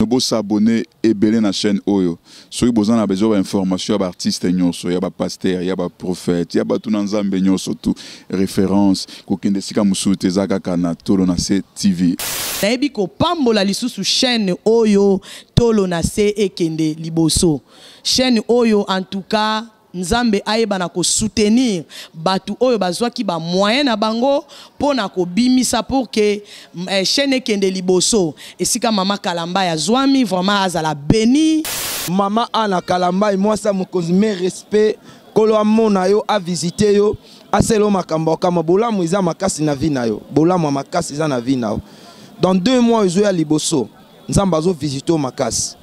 Bo s'abonner ebele na chaîne oyo soki boza na besoin ba information ya ba artiste nyonso ya ba pasteur ya ba prophète ya batu na nzambe nyonso tout référence kokende esika mosusu te eza kaka na Tolo na se TV. Nayebi kopambola lisusu chaine oyo tolo na se ekende liboso chaine oyo en tout cas Nzambe ayeba na ko soutenir batu oyo bazwaki ba moyens na bango pona ko bimisa pour que chaine ekende liboso esika mama Kalambay azwami vraiment azala beni. Maman Anna Kalambay mwasi ya mokonzi mes respect nkolo amona yo a visite yo asala yo makambo ya kokamwa bolamu eza makasi na vie na yo bolamu ya makasi eza na vie na yo dans deux mois ezoya liboso nzambe azo visite yo makasi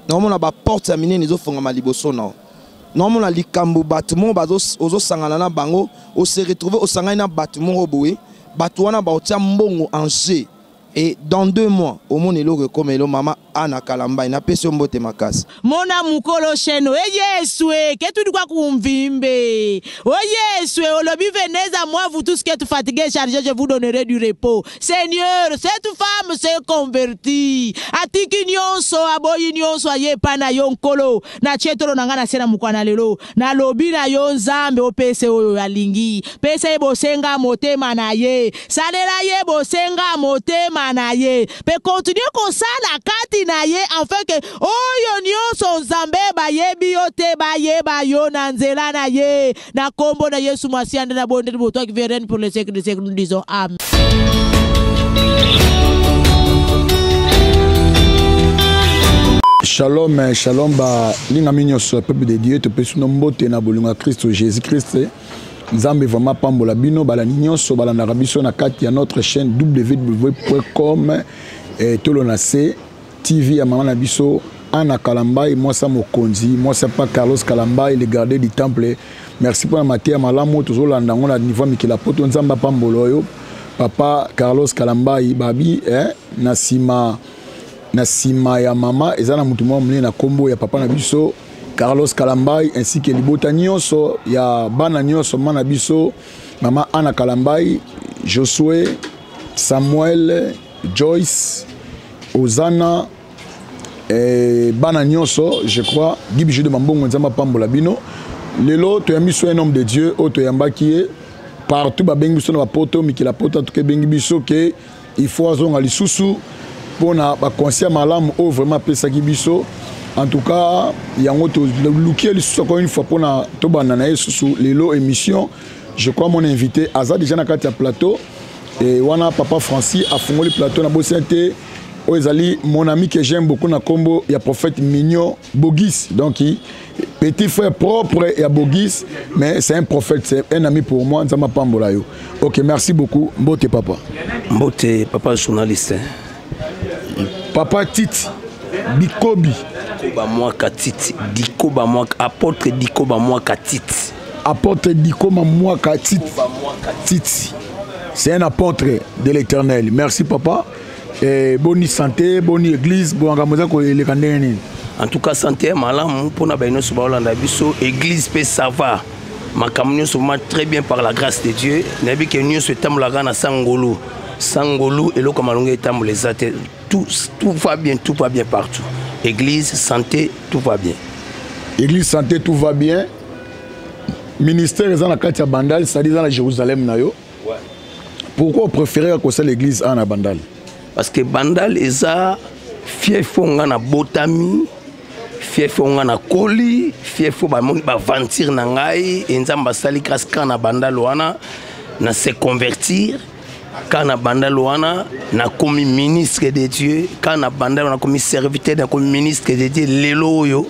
naomona ba porte ya minene ezofongama liboso na yo naomona likambo bato moko ozosangana na bango ose retrouve osangani na bato moko boye bato wana baotia mbongo en jeu et dans deux mois omona eloko ekomelo mama ana kalambai napesi yo mbote makasi mona mukolo sheno e yesu e ke tudi kwa kumvimbe o yesu e olobi venez à moi vous tous qui êtes fatigués chargés je vous donnerai du repos Seigneur, cette femme s'est convertie. Atiki nyonso, aboyi nyonso, aye epai na yo Nkolo. Natie tolo na ngai na se na mokwa na lelo. Nalobi na yo Nzambe, opese oyo alingi. Pesa ye bosenga motema na ye. Salela ye bosenga motema na ye. Pe continue kosala kati na ye afin que oyo nyonso Nzambe bayebi yo te bayeba yo na nzela na ye. Na kombo na Yesu Masiya nde nabondeli bo toi qui viens règne pour les siècles des siècles nous disons amen. Shalom, eh, shalom ba lingami nyonso ya peuple de Dieu topesi bino mbote na bolingo ya Christo Jésus Christ. Nzambe vraiment pambola bino balandi nyonso balandaka biso na kati ya notre chaîne www.com eh, tolo na se TV ya mama na biso Anna Kalambayi mwasi ya mokonzi mwasi ya pa Carlos Kalambayi le gardien du temple merci mpo na mateya malamu tozolanda yango na niveau ya mikila poto nzambe apambola oyo papa Carlos Kalambayi babi eh, na nsima na nsima ya mama eza na moto moko monene na nkombo ya papa na biso Carlos Kalambayi ainsi que libota nyonso ya bana nyonso mama na biso mama Anna Kalambayi Josue Samuel Joyce Ozana eh, bana nyonso je crois Guy Bijou de Mambongo Nzambe apambola bino lelo toyambi so un homme de Dieu oyo toyambaki ye partout babengi biso na bapoto mikila poto antuka ebengi biso ke il faut azonga lisusu mpona baconseil malamu oyo vraiment apesaki biso en tout cas yango toluki ye lisusu encore une fois mpona tobanda na ye lisusu lelo émission je crois mon invité aza déjà na kati ya plateau Et wana papa Francis afungoli plateau na bosien te oyo ezali mon ami que j'aime beaucoup na kombo ya prophète Mignon Bogis donc petit frère propre ya Bogis mais c'est un prophète c'est un ami pour moi nzamba pambola yo ok merci beaucoup mbote papa mbote papa journaliste papa Titi Bikobi Dikoba Mwaka Titi Dikoba Mwaka apôtre Dikoba Mwaka Titi apôtre Dikoma Mwaka Titi Titi c'est un apôtre de l'éternel merci papa eh, boni santé boni église bonga moza koleka ndenge nini en tout cas santé malamu mpona baye nyonso baolanda biso église mpe ça va makambo nyonso vraiment très bien par la grâce de dieu nayebi ke nyonso etambolaka na sangolu sangolu eloko ya malonga etambola eza te tout, tout va bien tout va bien partout église santé tout va bien église santé tout va bien ministère eza na kati ya bandal c'est-à-dire eza na jérusalem na yo ouais. pourquoi opréféré kosala église awa na bandal parce que bandal eza fief oyo nga nabotami fief oyo nga nakoli fief oyo bamoni baventure na ngai e nzambe asali grâce kaka na bandal wana na se convertir kaka na bandal wana nakomi ministre de dieu kaka na bandal wana nakomi serviteur nakomi ministre de dieu lelo oyo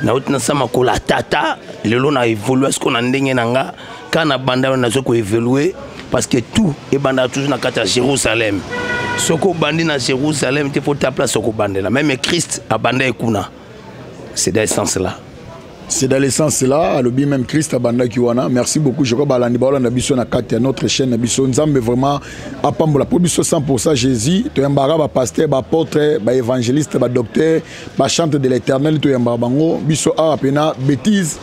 nauti nasala makolo ya tata lelo na évolue sikoyo na ndenge na nga kaka na banda wana nazoki koévolue parce que tout ebandaka toujours na kati ya jérusalem soki obandi na jérusalem te fo ta place okobandela meme christ abandaki kuna c'est dans sens là C'est dans le sens là, alobi même Christ abandaki wana. Merci beaucoup. Je crois balandi balanda biso na kati ya notre chaîne na biso Nzambe vraiment apambola po biso 100% Jésus, toyambaka ba pasteur, ba apôtre, ba évangéliste, ba docteur, ba chante de l'éternel toyambaka bango biso awa pena bêtise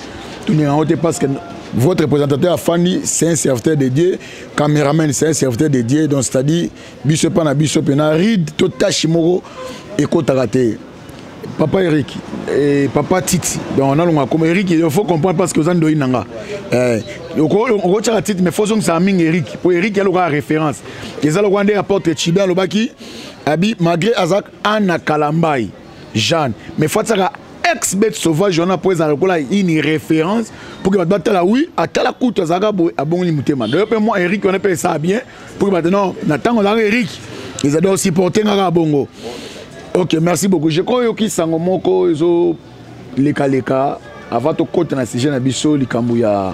toninga yango te parce que Votre présentateur afandi, c'est un serviteur de Dieu. Caméraman, c'est un serviteur de Dieu. Donc c'est-à-dire biso pa na biso pe na ride to tache moko ekotaka te. Papa Eric et papa Titi. Donc on a longa comme Eric, il faut comprendre parce que oza ndoyi nanga. Eh, okotiaka Titi mais faut zongisa mingi Eric. Po Eric ya lokola référence. Eza lokola nde apôtre Chibe alobaki abi malgré azak Anna Kalambayi Jeanne, mais faut atiaka ex bête sauvage wana mpo ezala lokola une référence pour que bato batala, oui, atala kutu azalaka boye, abongoli motema. D'ailleurs mpe moi Eric wana mpe esala bien pour que bato non na ntango azalaka Eric ezali osupporte nga kaka bongo. Ok, merci beaucoup. Je crois oyoki sango moko ezolekaleka avant tokɔta na sujet na biso, likambo ya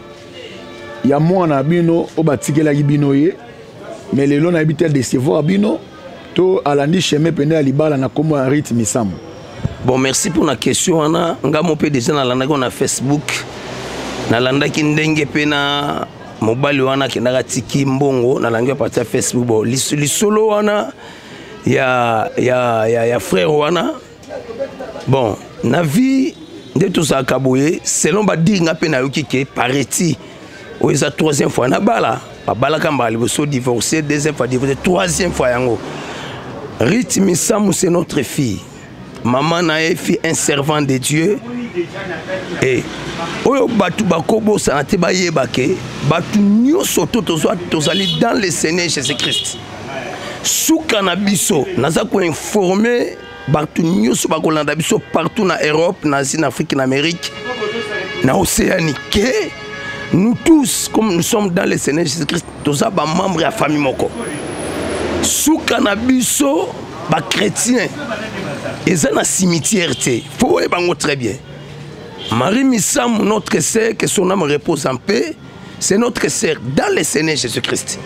mwana na bino oyo batikelaki bino ye, mais lelo nayebi te décevoir bino to alandi chemin pene ya libala na nkombo ya Rite Misamu. Bon, merci pour la question wana. Nga mo mpe déjà nalandaki na Facebook, nalandaki ndenge mpe na mobali wana akendaka, atiki mbongo. Nalandaki à partir ya Facebook. Bon, lisolo wana ya frère wana, bon, na vie nde tozalaka boye. Selon badire, nga mpe nayoki ke pareti oyo eza troisième fois na bala. Babalaka mbala liboso, divorcé, deuxième fois divorcé, troisième fois yango. Rite Misamu, c'est notre fille. Mama na ye fille un servant de Dieu. E oyo bato bakobosana te, bayeba ke bato nyonso to tozali dans le Seigneur Jésus Christ, suka na biso. Naza koinforme bato nyonso bakolanda biso partout na Europe, na Asie, na Afrique, na Amérique, na Océanie, ke nous tous, comme nous sommes dans le Seigneur Jésus Christ, toza bamembre ya famille moko. Suka na biso bachrétien eza na cimetière te, faut oyeba yango très bien. Marie Misamu, notre sœur, que son âme repose en paix, c'est notre sœur dans le Seigneur Jésus Christ.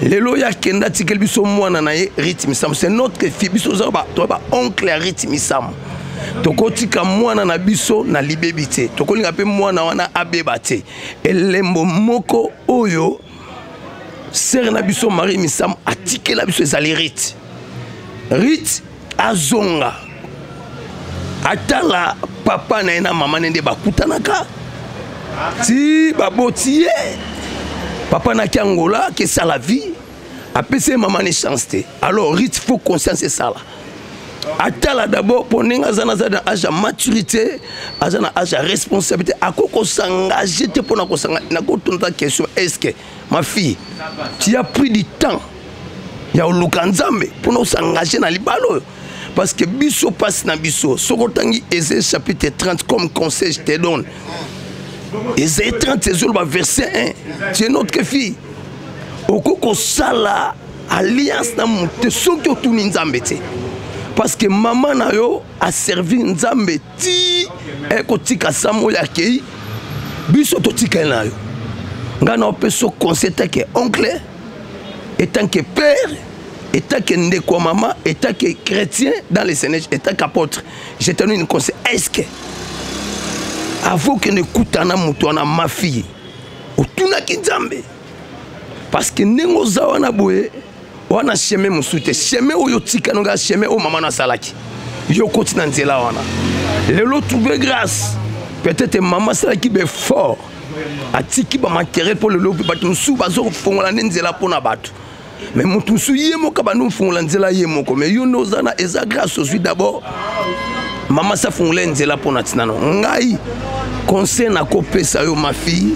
Lelo oyo akenda, atikeli biso mwana na ye Rite Misamu, c'est notre fille. Biso oza toza baoncle ya Rite Misamu. Tokotika mwana na biso na libebi te, tokolinga mpe mwana wana abeba te. Elembo moko oyo sœur na biso Marie Misamu atikela biso ezali Rite. Rite azonga, atala papa na ye na mama ne nde bakutanaka ti baboti ye. Papa naki Angola, kesala vie, apesi ye mama ne chance te. Alors Rite, faut conscience esala, atala d'abord mpo ndenge aza na aza na age ya maturité, aza na age ya responsabilité, akoki kosengage te mpona kosanga. Nakotuna question: est ce que, ma fille, tu as pris du temps ya koluka Nzambe mpona osengage na libala oyo? Parce que biso, mpasi na biso, soki otangi Esaïe chapitre 30, comme conseil je te donne, Esaïe 30 ezoloba verset 1: tu es notre fille, okoki kosala alliance na motu te soki otuni Nzambe te, parce que mama na yo aservi Nzambe ti ekotika samo oyo akei. Biso totikali na yo. Ngai na opesa conseil tant que oncle, etant que père, etant que ndeko ya mama, etant que chrétien dans le Seigneur, etant qu'apôtre, je te donne une conseil: est ce que avant okende kutana moto wana, ma fille, otunaki Nzambe? Parce que ndenge oza wana boye wana, chemin mosusu te, chemin oyo otikani kaka chemin oyo mama nasalaki yo, okoti na nzela wana lelo, trouver grâce. Peut-être mama asalaki baeffort, atiki bamatériel mpo lelo bato mosusu bazofongola nde nzela mpo na bato, mais moto mosusu ye moko abandi kofongola nzela ye moko. Mais yo nde oza na eza grâce ozwi d'abord, mama sa fongola nzela mpo na ntina no. Ngai conseil nakopesa yo, ma fille,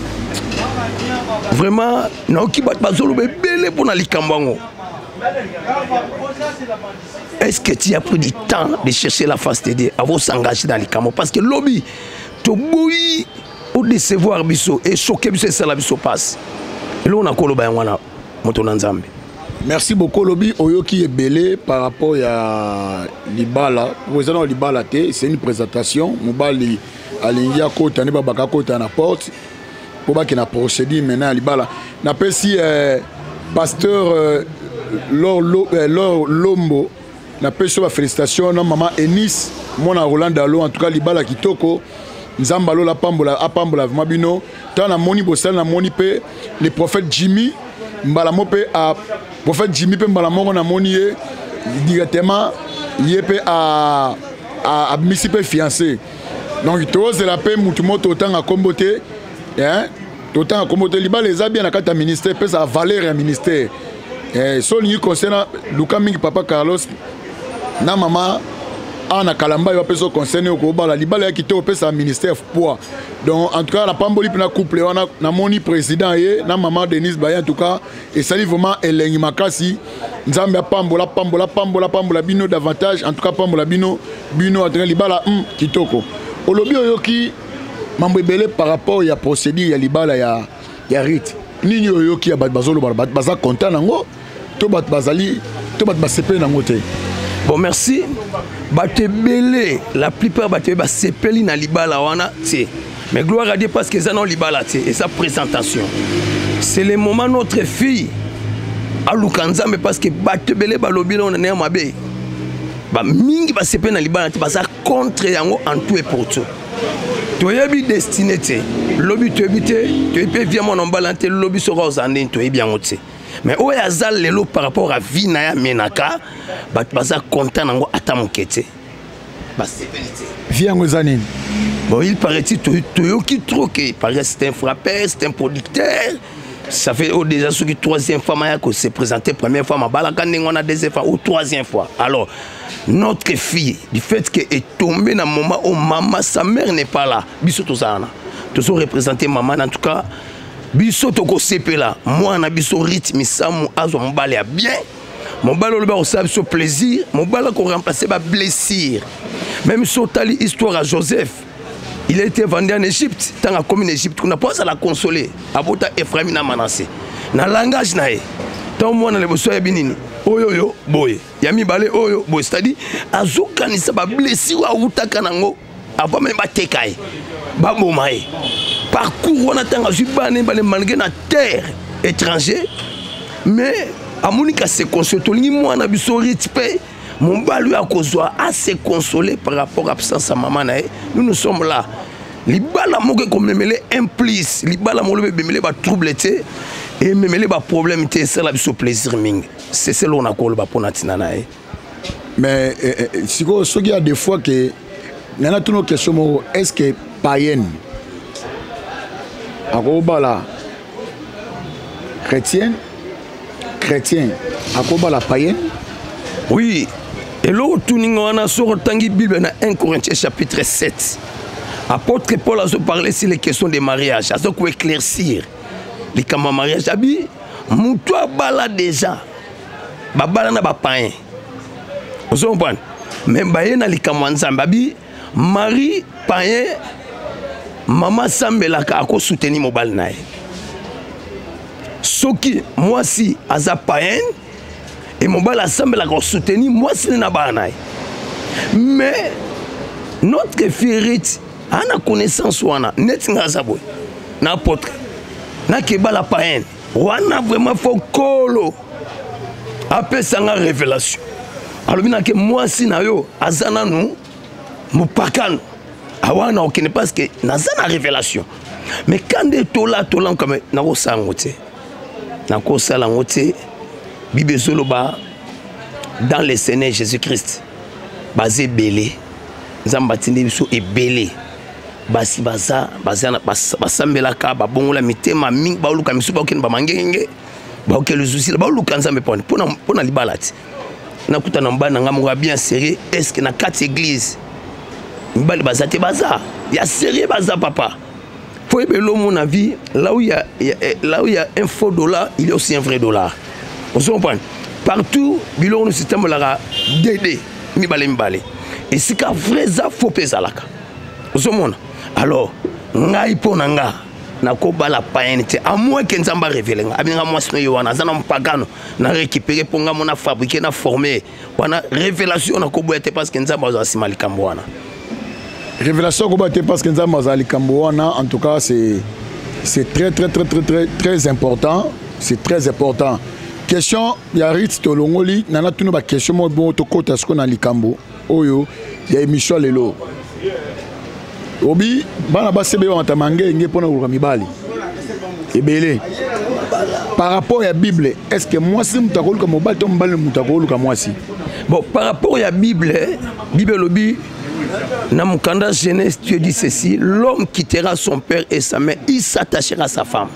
vraiment, nayoki bato bazoloba ebele mpo na likambo yango. Est-ce que tu as pris du temps de chercher la face de Dieu avant s'engager dans likambo? Parce que lobi toboyi odécevoir biso, echoke biso, esala biso passe. Eloko nakoloba yango wana, moto na Nzambe. Merci beaucoup. Olobi, oyoki ebele par rapport ya libala. Po eza na libala te, c'est une présentation. Mobali alingi akota nde babaka akota na porte mpo bakende na procédure maintenant ya libala. Napesi pasteur Lor Lombo, napesi yo bafélicitation na mama Enis, mwana Roland Dalo. En tout cas, libala kitoko. Nzambe alola apambola, apambola vraiment bino. Ntango namoni bosali, namoni mpe le prophète Jimmy mbala mo mpe a prophète Jimmy mpe mbala moko namoni ye directement, ye mpe abimisi mpe fiancé. Donc tozela mpe mutu moko totanga nkombo te, hein? Totanga kombo te, libala eza bien na kati ya ministère, epesaka valeur ya ministère. Eh, so olingi conseil na luka mingi papa Carlos na mama ana Kalamba, yo apesa conseil ne okobala libala ya kitoko, opesaka ministère poids. Donc en tout cas napamboli mpe na couple wana, namoni président ye na mama Denise Baye. En tout cas esali vraiment elengi makasi. Nzambe apambola, pambola, pambola, pambola bino davantage. En tout cas pambola bino bino. En tout cas libala kitoko. Olobi oyoki mambo ebele par rapport ya procédure ya libala ya Rite. Nini oyoki ya bato bazoloba? Bato baza content nango to bato bazali to bato basepeli nango te? Bon, merci. Bato ebele, la plupart bato ebele basepeli na libala wana te, mais gloire à Dieu, parce que eza nao libala te, eza présentation. C'est le moment notre fille aluka Nzambe, parce que bato ebele balobi nao na ndenge mabe. Bamingi basepeli na libala te, baza contre yango en tout et pour tout. Toyebi destine te, lobi toyebi te, toyebi mpe via mwana mobala te, lobi soki ozala ndeni toyebi yango te. Mais oyo aza lelo par rapport à vie na ye amenaka, bato baza content nango ata moke te, basepeli te. Vie yango eza nini? Bon, il paraît-il, toyoki trop que il paraît c'est un frappeur, c'est un producteur. Ça fait, oh, déjà soki troisième fois maya ko se présenter. Première fois mabalaka ndenge wana, deuxième fois ou troisième fois. Alors notre fille, du fait que est tombée na moment où maman, sa mère n'est pas là, biso tozala na tozo représenter maman. En tout cas biso tokosepela mwana biso Rythme Misamu azwa mobali ya bien, mobali olobi akosala biso plaisir, mobali akoremplace bablessure. Même so otali histoire ya Joseph, il a été vendu en Égypte. Ntango akomi na Égypte kuna mpo azala consolé, abota Ephraim na Manassé na langage na ye. Ntango mwana liboso ayebi nini, oyo oyo boye, ya mibale oyo boye, c'est-à-dire azokanisa bablessure oyo awutaka nango avant même bateka ye, baboma ye. Parcours wana, ntango azwi bana mibale, malgré na terre étranger, mais amoni ka se console. Tolingi mwana biso Rite mpe mobali oyo akozwa ase consoler par rapport absence ya mama na ye. Nous, nous sommes là. Libala moko ekomemele un plus, libala moko ebemele batrouble te, ememele baproblème te, esala biso plaisir mingi. C'est selon na koloba mpona ntina na ye. Mais sikoyo soki ya des fois ke nana tuna question moko: est ce que païenne akobala chrétienne, chrétien akobala païenne? Oui, eloko tuninga wana, soki otangi Bible na 1 Corinthiens chapitre 7, apôtre Paul azoparle sur les questions de mariage, aza koéclaircir likambo ya mariage. Abi moto abala déjà, babala na bapayen, ozo comprendre, mais baye na likambo ya Nzambe. Abi mari payen, mama asambelaka, akosoutenir mobali na ye. Soki mwasi aza payen e mobali asambelaka, kosoutenir mwasi ne na bana na ye. Mais notre fille Rite ana connaissance wana, neti nga aza boye na apôtre nakebala payen wana, vraiment fo kolo apesanga révélation, alobi nake mwasi na yo aza nanu mopakano awana, okende, parce que naza na révélation. Mais quand nde tola tola kame, nakosala yango te, nakosala yango te. Bible ezoloba dans le Seigneur Jésus Christ baza ebele. Nzambe atindi biso ebele. Basi baza baza basambelaka, babongola mitema mingi, baoluka misu, baokende bamangenge, baokende luzusila, baoluka Nzambe mpona mpona libala te. Nakuta na mobali na ngai moko ya bien sérieux. Est ce que na kati église mibali baza te? Baza ya sérieux, baza papa. Faut yeba eloko na vie, là où il y a, là où il y a un faux dollar, il y a aussi un vrai dollar. Ozo comprendre? Partout biloko nyonso etambolaka dd mibale mibale. Esika vrai eza, faux mpe ezalaka. Ozomona? Alors ngai, mpo na nga, nakobala payen te, à moins ke Nzambe arévéler nga, abinga mwasi no ye wana aza na mpagano, na récupéré mpo nga mo na fabriqué, na formé. Wana révélation nakoboya te, parce que Nzambe azala nsima likambo wana. Révélation akoboya te, parce que Nzambe azala likambo wana. En tout cas c'est très très très très très très important, c'est très important. Question ya Rite tolongoli nana tuna baquestion moko bongo, tokota sikoyo na likambo oyo ya émission lelo. Obi bana basi ebele bamata mangenge mpona koluka mibali ebele. Par rapport ya Bible, est ce que mwasi moto akoluka mobali to mobali moto akoluka mwasi? Bon, par rapport ya Bible, Bible elobi Na mokanda Genèse, Dieu dit ceci: l'homme quittera son père et sa mère, il s'attachera à sa femme.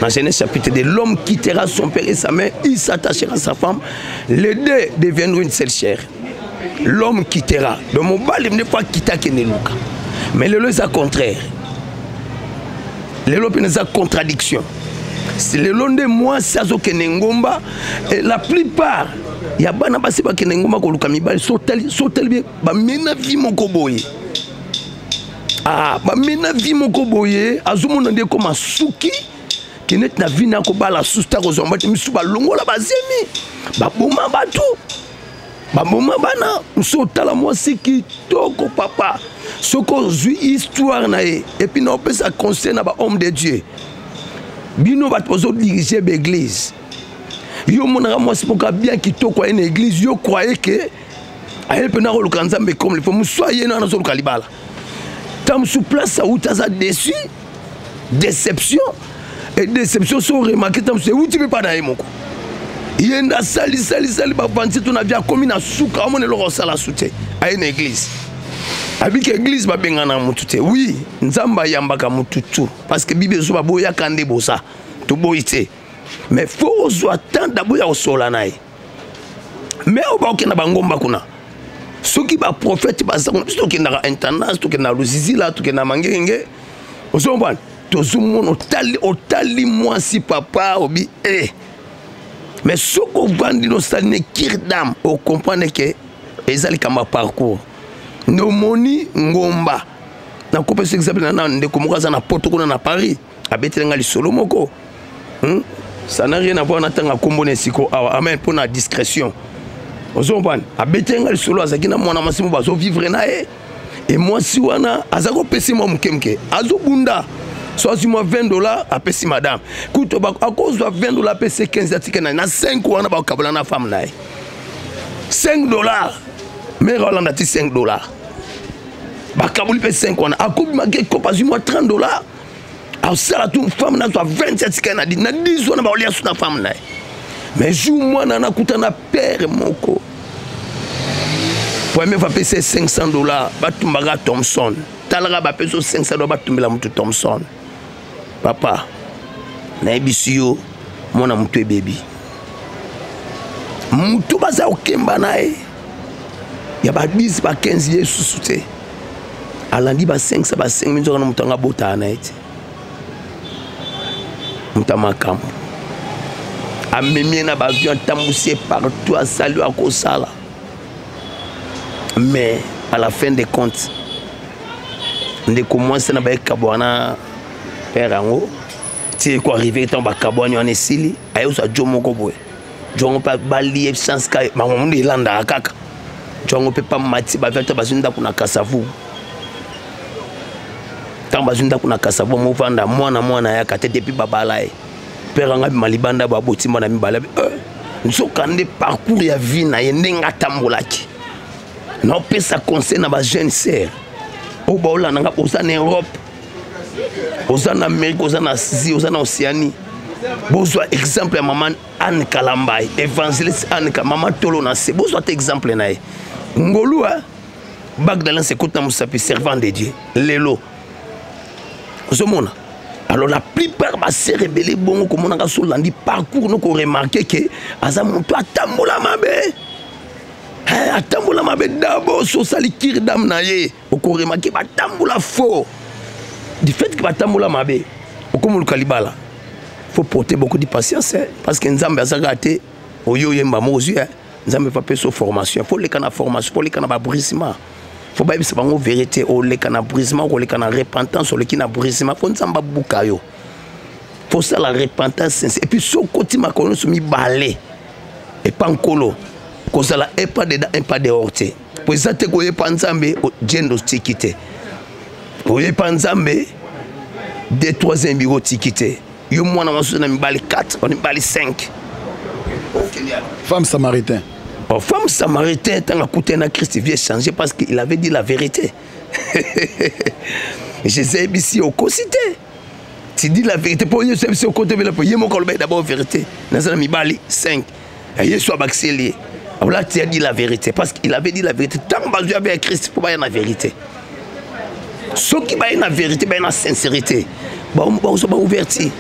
Dans Genèse chapitre 2, l'homme quittera son père et sa mère, il s'attachera à sa femme, les deux deviendront une seule chair. L'homme quittera. Donc mobali nde faut akita akende luka. Mais lelo eza contraire. Lelo mpe eza contradiction. Lelo nde mwasi azokende ngomba, et la plupart ya bana basi bakende ngomba koluka mibali, sotali bien bamena vie moko boye. Ah, bamena vie moko boye, azomona nde ekoma suki ke neti na vie na kobala susu ta kozwa mbate misu balongola bazemi baboma bato baboma bana mosu. Otala mwasi kitoko papa, soki ozwi histoire na ye, et puis na opesa conseil na bahomme de Dieu, bino bato bozodirige baeglise, yo omonaka mwasi moko bien kitoko aye na église, yo croye ke aye mpena koluka Nzambe comme il faut. Mosu aye na azoluka libala, ta mosu place auti aza déçu, déception et déception. So remarke, ta mosu euti mpe mpa na ye moko, ye nde asali sali sali bavanti to na vie, akomi na suka, amona eloko osala su te, aye na église, abiki église babengana motu te. Oui, Nzambe ayambaka motu tu, parce que Bible ezo baboyaka nde boza toboyi te, mais faut ozwa temps d'abord ya kosola na ye. Mais oyo baokenda bangomba kuna, soki baprofete baza kuna, biso tokendaka intendance, tokendaka Luzizila, tokendaka Mangenge, ozomona, tozomona, otali, otali mwasi papa, obi e. Mais soki ovandi nosali ne cure d'âme, ocomprendre ke eza likambo ya parcours. Nde omoni ngomba, nakopesa exemple na ndeko moko aza na Poto kuna na Paris, abeteli nga lisolo moko, Ça n'a rien à voir na ntanga nkombo na esiko awa, amen, mpo na discrétion, ozomopana. Abeteli nga lisolo, azalaki na mwana mwasi mo bazovivre na ye, e mwasi wana aza kopesi mwa moke moke, azobunda, so azwi mwa 20 $, apesi madame. Kutu akozwa 20 $, apesi 15, atika na 5 wana, bakabola na femme na ye 5 $. Mare alanda ti 5 $, bakaboli mpe 5 wana, akobimaki ekopa, azwi mwa 30 $, asala tu femme nazwa 27, atika na 10 wana, baolia su na femme na ye. Mais jour mwana nakuta na père moko, première fois apesi 500 $, batumbaka Thomson. Talaka, bapesi 500 $, batumbela motu Thomson. Papa, nayebisi yo, mwana motu ebebi, motu baza kokemba na ye ya ba 10, ba 15, ye susu te, alandi ba 500, ba 5 minzoka na moto anga abotaka na ye te. Moto ya makambo amemi ye na baavion, atambusi ye partout, asali oyo akosala, mais à la fin des comptes, ndeko mwasi na bayekabwa na père yango ti ekoarrive. Ntango bakabwani wana esili, ayozwa jo moko boye, jo yango mpe abali ye chance ka bango mundu elandaka kaka jo yango mpe pamati bavia ta bazwi ndako na Kasavu. Ntango bazwi ndako na Kasavu, movanda mwana mwana ayaka te depuis babala ye. Père anga bima libanda, baboti mwana mibale. Nzoka nde parcours ya vie na ye, ndenge atambolaki. Naopesa conseil na bajeune sœur oyo baolanda nga: oza na Europe, oza na Amérique, oza na Asie, oza na Océanie, bozwa exemple ya mama Anne Kalambai, évangéliste Anne, mama tolo na se, bozwa te exemple na ye. Ngolu bague d'alliance ekota mosapi, servant de Dieu lelo ozomona. Alors la plupart basere ebele bongo komonaka, so olandi parcours no, koremarke ke aza moto atambola mabe, atambola mabe. D'abord so osali cure d'âme na ye, okoremarke batambola fort. Du fait que batambola mabe, okomoluka libala, faut porter beaucoup de patience, hein, parce que Nzambe azalaka te oyo oyemba mo ozwi, hein. Nzambe fa apesa formation, faut leka na formation, faut leka na babrisement, faut bayebisa bango vérité. Oleka na brisement, okoleka na repentance, oleki na brisement, faut Nzambe abuka yo, faut sala repentance sincère. Et puis so okoti makolo nyonso mibale epa Nkolo, kozala un pas dedans, un pas dehors te, po eza te koyepa Nzambe diendo otiki te, oyepa Nzambe de troisième biro otiki te. Yo mwana mwasi na mibali 4, na mibali 5. Femme samaritain. Bon, femme samaritain, ntango akutani na Christ, vie changé parce qu'il avait dit la vérité. Jésus ayebisi: okosi te, tu dis la vérité. Mpo Yesu ayebisi okotebela, mpo ye moko alobaki d'abord vérité: naza na mibali 5. Yesu abakiseli ye. Là, tu as dit la vérité. Parce qu'il avait dit la vérité. Tant que tu avec Christ, il faut la vérité. Ceux qui ont la vérité, la sincérité. Bon, on ouverture.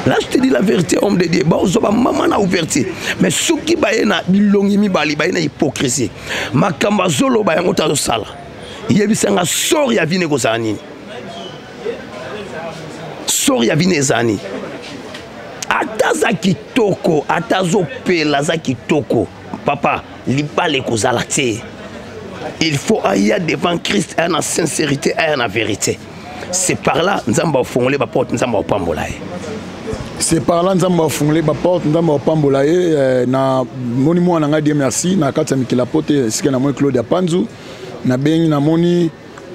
Là, je te dis la vérité, homme de Dieu. Bon, maman a ouverture. Mais ceux qui ont la bilongi mibali, la hypocrisie. Makambo azoloba yango tazosala. Yebisa nga sort ya vie nekozala nini? Sort ya vie ezala nini? Ata aza kitoko, ata azopela aza kitoko. Papa, libala ekozala te. Il faut aya devant Christ, aya na sincérité, aya na vérité. C'est par là Nzambe afongole ba porte, Nzambe apambola ye. C'est par là Nzambe afongole ba porte, Nzambe apambola ye eh, na moni mwana nga Dieu merci na kati ya mikila pote esika na moni Claude Panzu na bengi na moni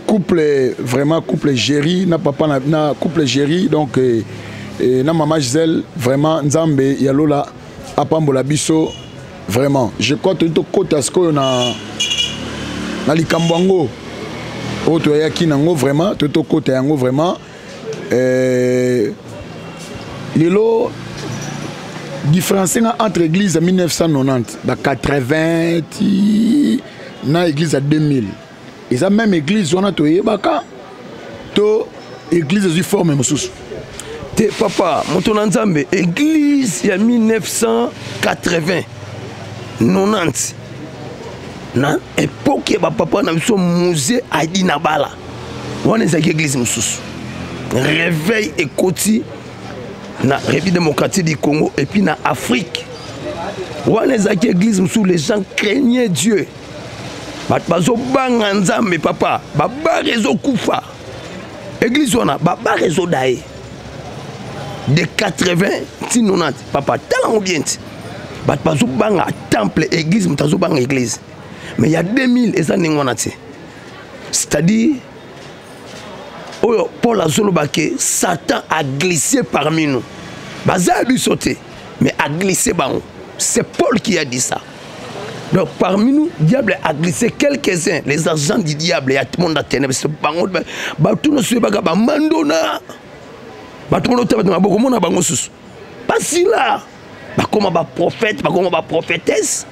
couple vraiment couple Jerry na papa na, na couple Jerry donc eh, eh, na maman Gisèle vraiment Nzambe ya lola apambola biso vraiment. Je crois que tokota sikoyo na na likambo yango oyo toyaki nango vraiment to tokota yango vraiment eh, lelo différence nga entre église ya 1990 ba 80 ti na église ya 2000 eza même église wana toyebaka to église ezwi forme mosusu te. Papa moto na Nzambe, église ya 1980 90 na époque ya bapapa na biso Musée Adi na bala wana, ezalaki église mosusu. Réveil ekoti na République démocratique du Congo et puis na Afrique. Wana ezalaki église mosusu, les gens craignaient Dieu, bato bazobanga Nzambe. Papa, babare ezokufa, église wana babare ezoda ye de 80 ti 90. Papa, tala yango bien ti bato bazobanga temple, église, moto azobanga église. Mais ya 2000 eza ndenge wana te. C'est-à-dire oyo Paul azoloba ke Satan a glissé parmi nous, baza ya biso te, mais a glissé bango. C'est Paul qui a dit ça. Donc parmi nous, diable a glissé quelques-uns, les agents du diable ya monde ya ténèbres. Bango bato nyonso oyebaka bamandona, bato mona otala bato maboko, omona bango susu basila, bakoma baprophète, bakoma baprophétesse.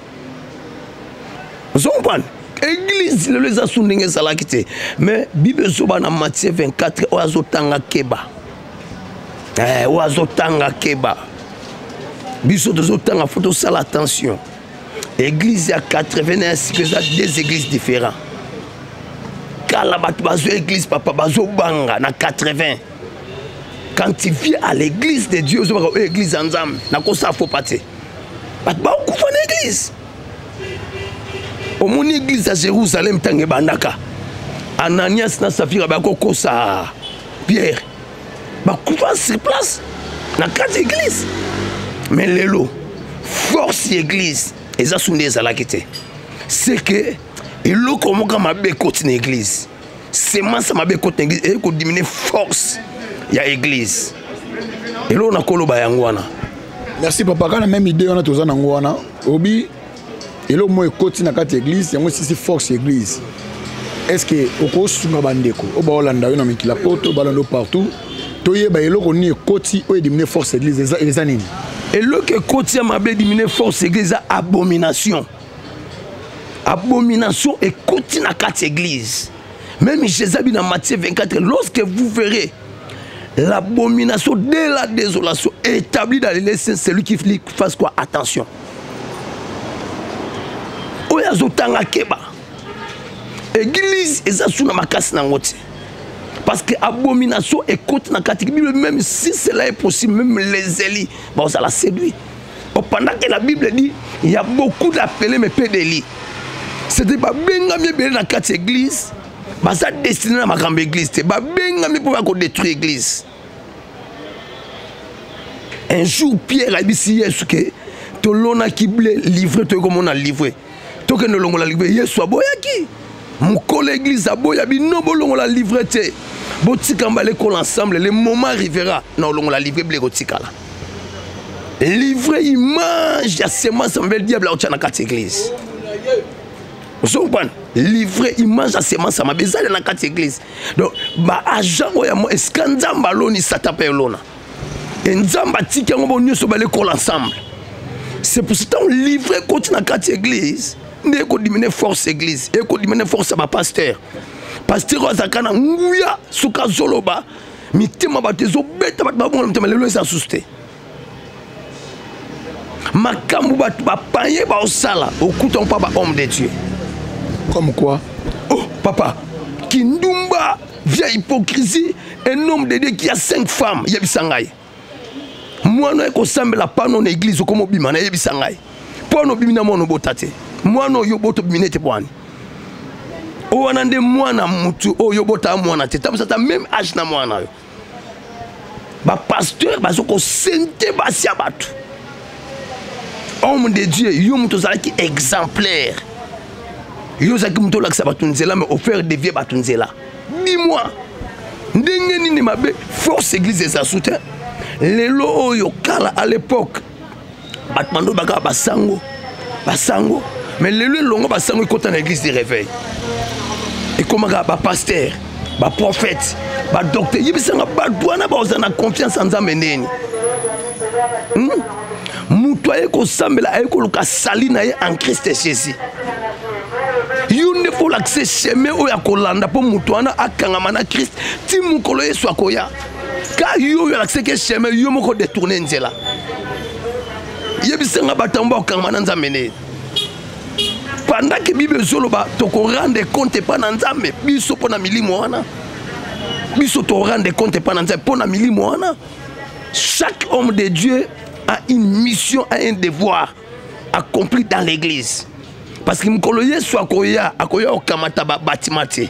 Ozocomprendre, église lelo eza su ndenge ezalaki te. Mais Bible ezoba na Matthieu 24, oyo azotanga keba, oyo azotanga keba. Biso tozotanga, faut tosala attention. Église ya 81 siko eza deux églises différents. Kala bato bazwa église, papa, bazobanga na 80. Quand tu viens à l'église de Dieu, ozobaka oyo église ya Nzambe, nakosala fo pa te. Bato bakokufa na église. Omoni église ya Jérusalem, ntango ebandaka, Ananias na Safira bakokosa Pierre, bakufa sur place na kati église. Mais lelo force ya église eza su nde ezalaki te. C'est que eloko moko mabe ekoti na église, semence mabe ekoti na église, eye kodiminuer force ya église. Eloko nakoloba yango wana. Merci papa. Kana même idée wana toza nango wana. Obi eloko moko ekoti na kati ya église, yango esisi force ya église. Est ce que okosunga bandeko oyo baolanda yo na mikila poto, balanda yo partout, toyeba eloko nini ekoti oyo ediminuer force église? Eza nini? Eloko ekoti ya mabe ediminuer force église eza abomination. Abomination ekoti na kati église. Même Jésus abi na Matthieu 24: lorsque vous verrez l'abomination de la désolation établie dans les saints, celui qui fasse quoi? Attention. Oyo azotanga keba. Église eza su na makasi nango te, parce que abomination ekoti na kati. Bible, même si cela est possible, même les élus bazala séduit. Pendant que la Bible dit: il y a beaucoup d'appelés mais peu d'élus. C'était babengami ebele na kati église, baza destiné na makambo église te, babengami mpo bakodétruire église. Un jour Pierre ayebisi Yesu ke tolonaki blé, l'ivraie, toyei komona l'ivraie, tokende olongola l'ivraie. Yesu aboyaki. Mokolo église aboya bino, bolongola l'ivraie te, botika mbala ekola ensemble. Le moment arrivera na olongola l'ivraie, blé kotikala. L'ivraie, image ya semence mabe diable aotya na kati église. Ozocomprendre, l'ivraie, image ya semence ya mabe ezali na kati église. Donc baagent oyo ya esika Nzambe aloni, Satan mpe elona e Nzambe atiki yango bo nyonso balekola ensemble. C'est pour ça livre ekoti na kati église nde ekodimine force église, ekodimine force ya bapasteur. Pasteur oyo azalaka na nguya, soki azoloba mitema bato ezobeta, bato babongola mitema. Lelo eza susu te. Makambo bato bapaye baosala, okuta mpa bahomme de Dieu. Comme quoi? Oh papa, kindumba via hypocrisie. Un homme de Dieu qui a 5 femmes, yebisa ngai, mwana ekosambela pano na église, okoma obima, nayebisa ngai mpo wana obimi na mwana obota te. Mwana oyo obota obimi nete bwani oyo wana nde mwana mutu oyo obota mwana te, tamisa ata même âge na mwana oyo. Bapasteur baza kosente basi ya bato. Homme de Dieu, yo moto ozalaki exemplaire, yo ozalaki moto olakisa bato nzela, mais ofaire dévier bato nzela. Dis-moi ndenge nini mabe force église eza su te lelo oyo. Kala, à l'époque, bato bando bakaka basango basango, mais lelo elongo basango ekɔta na église de réveil, ekomaka bapasteur, baprophète, badocteur. Yebisanga, bato wana baoza na confiance ya Nzambe ndeni? Moto aye kosambela, aye koluka sali na ye en Christ Jésus. Yo nde fo olakisa chemin oyo akolanda mpo moto wana akangama na Christ ti mokolo Yesu akoya. Ka yo oyo alakisaki chemin, yo moko détourne nzela. Yebisanga, bato yango bakokangama na Nzambe nde pendant ke Bible ezoloba tokorendre compte epa na Nzambe biso mpo na milimo wana? Biso torendre compte epa na Nzambe mpo na milimo wana. Chaque homme de Dieu a une mission, a un devoir accompli dans l'église, parce que mokolo Yesu akoya, akoya kokamata babatima te.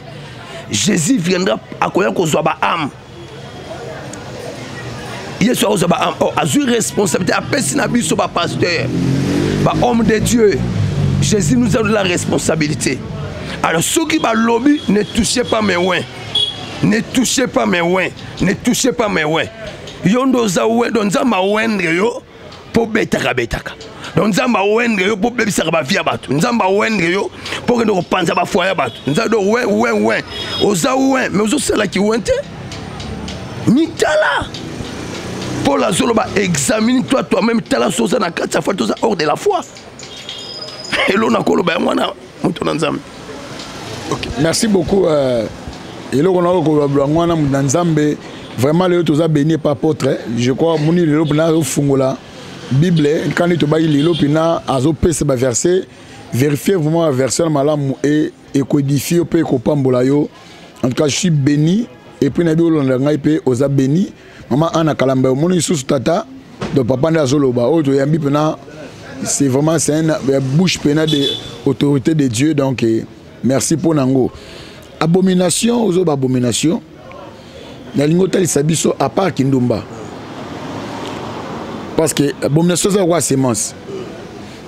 Jésus viendra, akoya kozwa baâme. Yesu akozwa baâme. Oh, azwi responsabilité, apesi na biso bapasteur, bahomme de Dieu. Jésus nous a donné la responsabilité. Alors soki balobi: "Ne touchez pas mes oints, ne touchez pas mes oints, ne touchez pas mes oints", yo nde oza oint. Donc Nzambe aoindre yo mpo betaka betaka, donc Nzambe aoindre yo mpo bebisaka bavie ya bato, Nzambe aoindre yo mpo okende kopanza bafoyer ya bato. Nzambe do oint, oint, oint, oza oint, mais ozosalaki oint te. Mitala, Paul azoloba: "Examine toi toi-même, tala so oza na kati ya foi, toza hors de la foi." Elo nakoloba yango wana, moto na Nzambe. Okay. Merci beaucoup. Eloko na koloba yango wana, moto na Nzambe. Vraiment lelo toza béni par apôtre. Je crois moni lelo mpena azofungola Bible kani tobaki lelo mpena azopesa baverset. Vérifier vraiment baverset na malamu e ekoédifie yo mpe ekopambola yo. En tout cas, je suis béni et puis nayebi olanda ngai mpe oza béni. Mama Ana Kalamba, omoni lisusu tata, donc papa nde azoloba oyo toyambi mpena. C'est vraiment, c'est un bouche mpena de autorité de Dieu. Donc eh, merci mpo nango. Abomination, ozoba abomination, nalingi otalisa biso à part kindumba, parce que abomination eza lokola semence,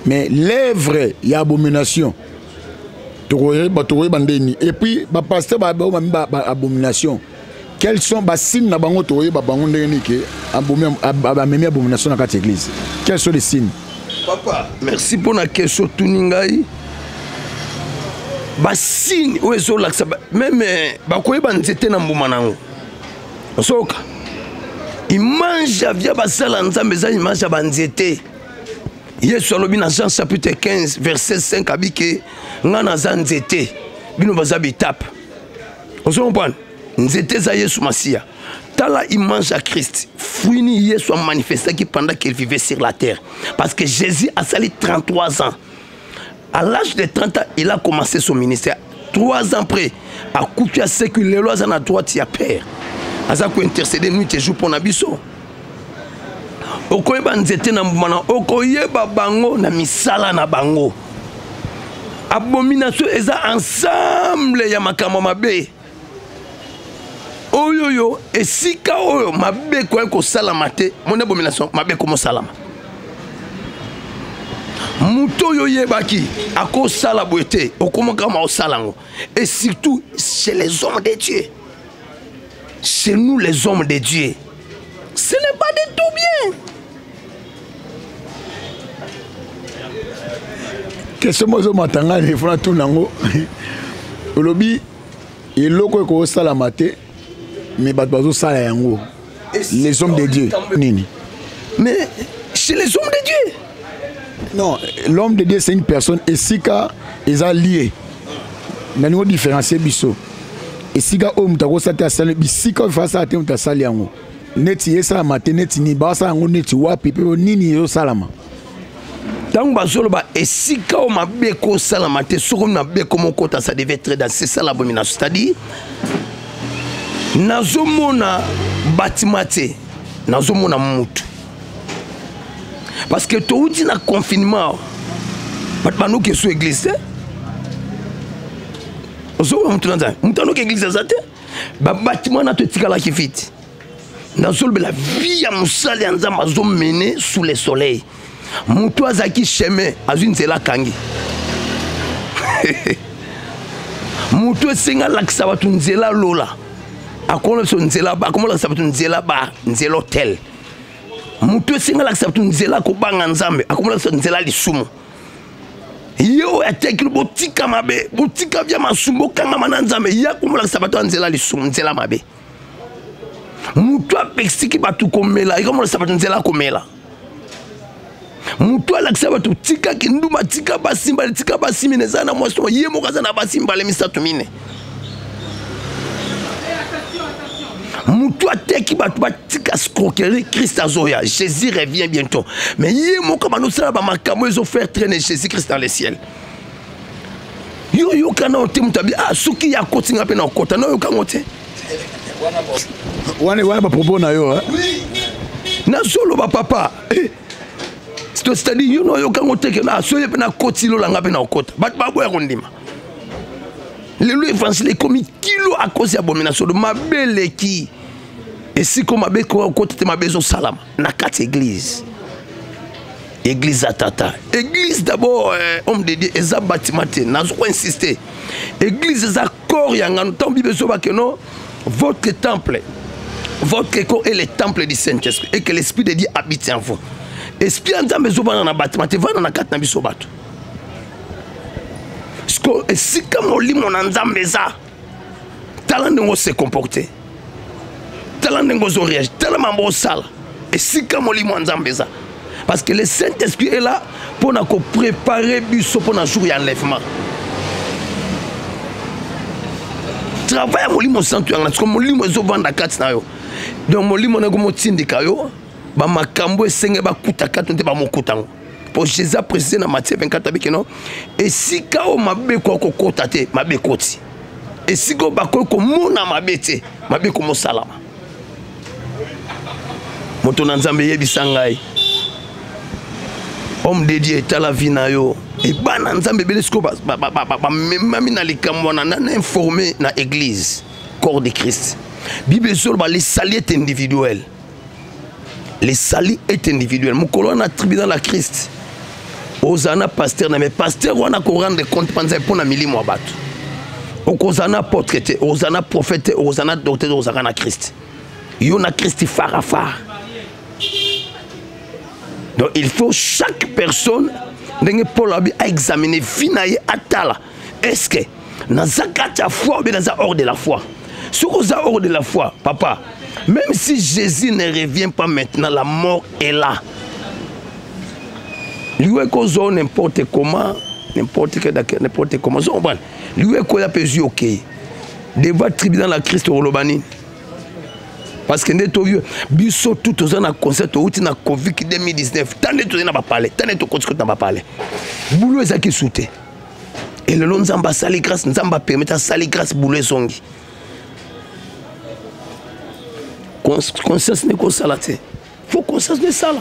mais l'œuvre ya abomination tokoyeba, tokoyeba ndeni? Et puis bapasteur bamami abomination, quels sont basignes na bango? Tokoyeba bango ndenge nini ke bamemi abomination na kati ya église? Quels sont les signes? Papa, merci mpo na question otuni ngai. Basigne oyo ezolakisa, même bakoyeba nzete na mbuma nango. Osoka image ya via basala Nzambe eza image ya banzete. Yesu alobi na Jean chapitre 15 verset 5, abike: "Ngai naza nzete, bino baza bitape." Ozo comprendre? Nzete eza Yesu Masiya. Tala image ya Christ, fruit ni Yesu amanifestaki pendant qu'il vivait sur la terre, parce que Jésus asali 33 ans. À l'âge de 30 ans, il a commencé son ministère. 3 ans après akufi, asekwi, lelo aza na droite ya Père, aza kointercéder nuit et jour mpo na biso. Okoyeba nzete na mbuma na, okoyeba bango na misala na bango. Abomination eza ensemble ya makambo mabe oyo oyo esika oyo mabe ekoki kosalama te. Moni abomination, mabe ekomosalama. Moto oyo oyebaki akosala boye te, okomaka ma osala yango. Et surtout chez les hommes de Dieu, chez nous les hommes de Dieu, ce n'est pas du tout bien. Question moko ezomata ngai, efo natuna yango. Olobi eloko ekosalama te, mais bato bazosala yango, les hommes de Dieu nini? Mais chez les hommes de Dieu. Non, l'homme de Dieu, c'est une personne esika eza lié. Nalingo différencier biso. Esika oyo moto akosala te asali, bisika oyo asala te moto asali yango. Neti esalama te, neti nini basala yango, neti wapi mpe nini ezosalama. Ntango bazoloba esika oyo mabe ekosalama te, soki mabe ekomokota, ça devait être dans, c'est ça l'abomination. C'est-à-dire nazomona batima te, nazomona mutu, parce que touti na confinement, bato banoki esu église te. Ozomona mutu na Nzambe, mutu anoki église aza te, babatima na to etikalaki vite. Nazolobela vie ya mosali ya Nzambe azomene sous le soleil. Moto azalaki chemin, azwi nzela akangi. Moto esenga alakisa bato nzela lola, akomona biso nzela, akomolakisa bato nzela ba nzela hotel. Moto esenga alakisa bato nzela kobanga Nzambe, akomolakisa nzela lisumu. Ye oyo ateki botika mabe, botika vya masumu, bokangama na Nzambe, ye akomolakisa bato ya nzela lisumu, nzela mabe. Moto apekisiki bato komela, ekomolakisa bato nzela komela. Moto alakisa bato tika kindumba, tika basi mbale, tika basi mine, eza na mwasi ye moko aza na basi mbale misato mine. Moto ateki bato batika escroquerie, Christ azoya, Jésus revient bientôt, mais ye moko bandosala bamakambo ezofaire traîner Jésus Christ dans le ciel. Yo yoka na te, moto abi ah, soki ye akoti nga mpe na okota na oyokango te. Wana wana bapropos na yo. Nazoloba papa, eh. C'est-à-dire yo na oyokango te ke ah, soki ye mpe nakoti lola nga mpe na okota. Bato baboya kondima. Lelo évangile ekomi kilo à cause ya abomination, mabe eleki esika mabe kokota te, mabe ezosalama na kati ya église. Église ya tata, église d'abord, homme de Dieu, eza bâtiment te. Nazo insister, église eza corps ya ngano. Ntango Bible ezobake no, votre temple, votre corps est le temple du Saint-Esprit et que l'Esprit de Dieu habite en vous. Esprit ya Nzambe ezovanda na bâtiment te, vanda na kati na biso bato. Esika molimo na Nzambe eza, tala ndenge ose comporte, tala ndenge ozo réagir, tala mambo osala. Esika molimo ya Nzambe eza, parce que le Saint-Esprit est là pour na ko préparer biso pour na jour ya enlèvement. Travail ya molimo santu yanga, parce que molimo ezovanda kati na yo. Donc molimo na komotindika yo bamakambo esenge bakuta kati te, bamokuta yango. Po Jésus a précisé na Matthieu 24 abiki no, esika oyo mabe ekoki kokota te, mabe ekoti. Esika oyo bakoki komona mabe te, mabe ekomosalama. Moto na Nzambe, yebisa ngai, homme de Dieu, tala vie na yo. Ebana Nzambe ebele sikoyo bamemami na likambo wana na informé na église corps de Christ. Bible ezoloba le salut est individuel. Le salut est individuel. Mokolo wana tribunal ya Christ, ozala na pasteur na, mais pasteur wana korendre compte mpanza mpo na milimo ya bato. Okozala na apôtre te, okozala na prophète te, okozala na docteur te, okozalaka na Christ. Yo na Christ phare à phare. Donc il faut chaque personne, ndenge Paul abi, a examiner vie na ye, atala est-ce que naza kati ya foi ou bien naza hors de la foi. Soki oza hors de la foi, papa, même si Jésus ne revient pas maintenant, la mort est là. Liwa ekozwa n'importe comment, n'importe quel, n'importe comment. Ozo comprendre? Liwa ekoya mpe ezwi, okei devant tribunal ya Christ, okoloba nini? Parce que nde toyo biso tout toza na concert, touti na Covid 2019, tant nde tozali na bapale, tant nde tokoti koti na bapale, bulu ezalaki su te. Elelo Nzambe asali grâce, Nzambe apermettre, asali grâce, bulu ezongi. Conscience nde kosala te, faut conscience nde esala.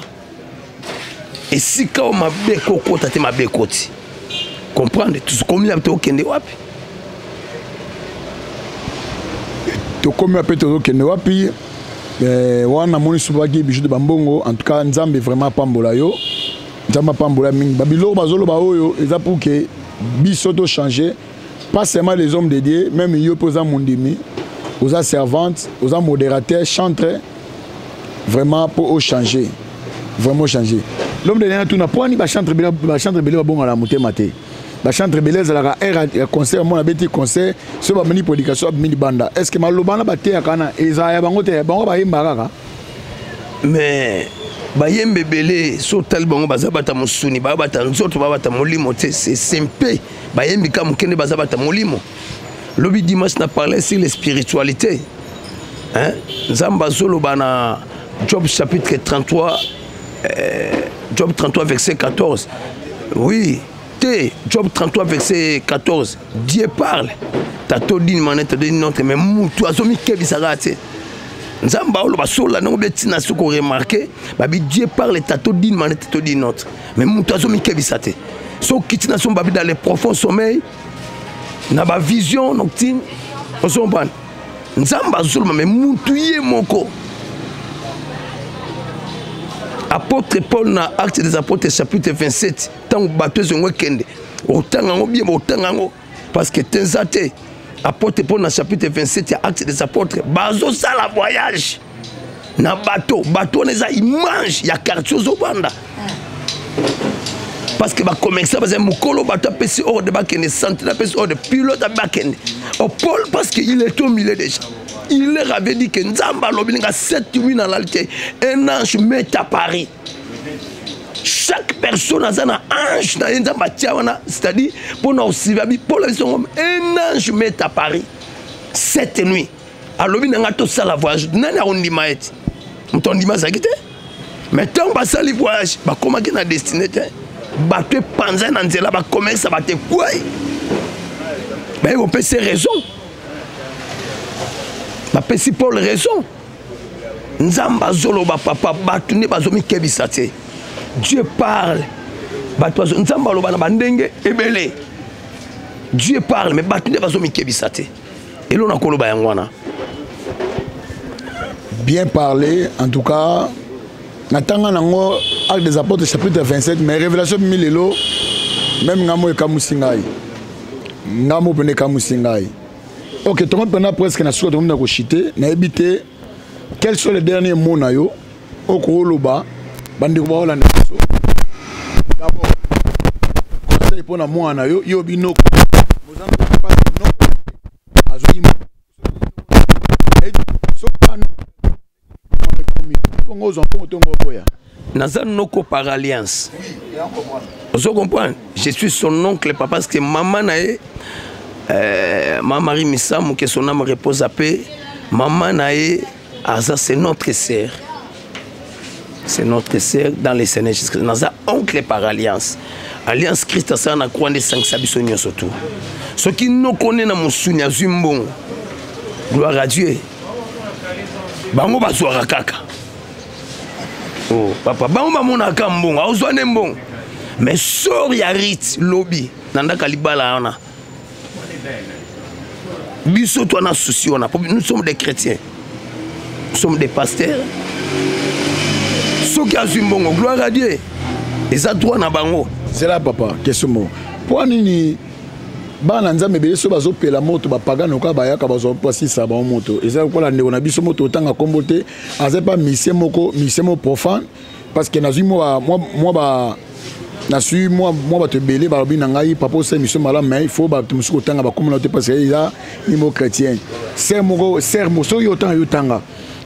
Esika oyo mabe ekokota te, mabe ekoti. Comprendre, tokomi wapi, tokende wapi? Tokomi wapi, tozokende wapi? Wana namoni sobaki bijou de bambongo. En tout cas Nzambe vraiment apambola yo, Nzambe apambola mingi. Babiloko bazoloba oyo eza pour que biso tochanger, pas seulement les hommes de Dieu, même yo mpe oza mondimi, oza servante, oza modérateur, chantre, vraiment mpo ochanger, vraiment changer. L'homme de Dieu, tuna po ani bachantre ebele, bachantre ebele babongala motema te. Bachantre ebele ezalaka heure ya concert, mona abeti concert, soki bamoni prédication, abimi libanda. Est ce que maloba wana bateyaka wana ezala ya bango te? Bango bayembaka kaka. Mais Bayembe ebele so otali bango baza bata mosuni, baya bata nzoto, baya bata molimo te. C'est simple, bayembi ka moke nde baza bata molimo. Lobi dimanche na parle sur les spiritualités, hein? Nzambe azoloba na Job chapitre 33, Job 33 verset 14. Oui te, Job 33 verset 14, Dieu parle tantôt d'une manière, tantôt d'une autre, mais mutu azomikebisaka te. Nzambe aoloba sola nango mpe ntina soki oremarke babi Dieu parle tantôt d'une manière, tantôt d'une autre, mais mutu azomikebisa te. Soki okiti na somo babi dans le profond sommeil na bavision nocturne, ozompana Nzambe azoloba, mais mutu ye moko. Apôtre Paul na Acte des Apôtres chapitre 27, ntango bato ezongo ekende otanga yango bien, otanga yango parce que tenza te. Apôtre Paul na chapitre 27 ya Acte des Apôtres, bazosala voyage na bato, bato wana eza image ya quartier ozobanda, parce que bacommerçant bazali mokolo bato apesi ordre bakende, centre apesi ordre, pilote abe bakende. O Paul, parce que il est au milieu déjà, il leur avait dit que Nzambe alobi nga 7 nuit nalali te, un ange met à Paris. Chaque personne aza na ange na ye Nzambe atia wana, c'est-à-dire mpo na osiva bi Paul abisi yango, un ange met à Paris cette nuit, alobi na nga tosala voyage. Nani akondima ye te? Moto andima azalaki te. Mais ntango basali voyage, bakomaki na destine te, bato epanzai na nzela, bakomesa bato ekwei, baye kopesa raison, bapesi Paul raison. Nzambe azoloba papa, bato nde bazomikebisa te. Dieu parle, bato Nzambe aloba na bandenge ebele. Dieu parle, mais bato nde bazomikebisa te. Elo nakoloba yango wana. Bien parlé, en tout cas. Natanga nango Acte des Apôtres chapitre 27, mais révélation bimi lelo même ngambo ekamusi ngai, ngambo mpena ekamusi ngai. Ok, tongo mpena presque na suka, tokomi na koshite. Nayebi te quels sont les derniers mots na yo okoloba bandeko baolanda biso. D'abord conseil mpo na mwana na yo, yo binoko azwi bongo ozwa mbongo to ngo oboya. Naza noko par alliance, ozo comprendre, je suis son oncle papa, parce que mama na ye, ma Marie Misamu, que son âme repose à paix, mama na ye aza, c'est notre sœur, c'est notre sœur dans le Seigneur Jésus-Christ. Naza oncle par alliance, alliance Christ asala na croix nde esangisa biso nyonso tu. Soki noko nde na mosuni azwi mbongo, gloire à Dieu, bango bazwaka kaka. Oh, papa, bango bamonaka mbongo, aozwa nde mbongo, mais sor ya rit lobi na ndaka libala wana, biso to na souci wana. Nous sommes des chrétiens, nous sommes des pasteurs. Soki azwi mbongo, gloire à Dieu, eza droit na bango. C'est là papa, question moko: mpo nini bana Nzambe ebele so bazopela moto, bapagano kaka bayaka bazwa mpasisa bango moto? Eza lokola ndeko na biso moto otanga nkombo te, aza pa misien moko, misien moko profane, parce que nazwi mwa ba nasui mwa bato ebele balobi na ngai: papa, osala émission malamu, mais il faut bato mosusu kotanga bakomona te, parce que eza nimo chrétien. Ser moko, ser mo soki otanga, yo tanga,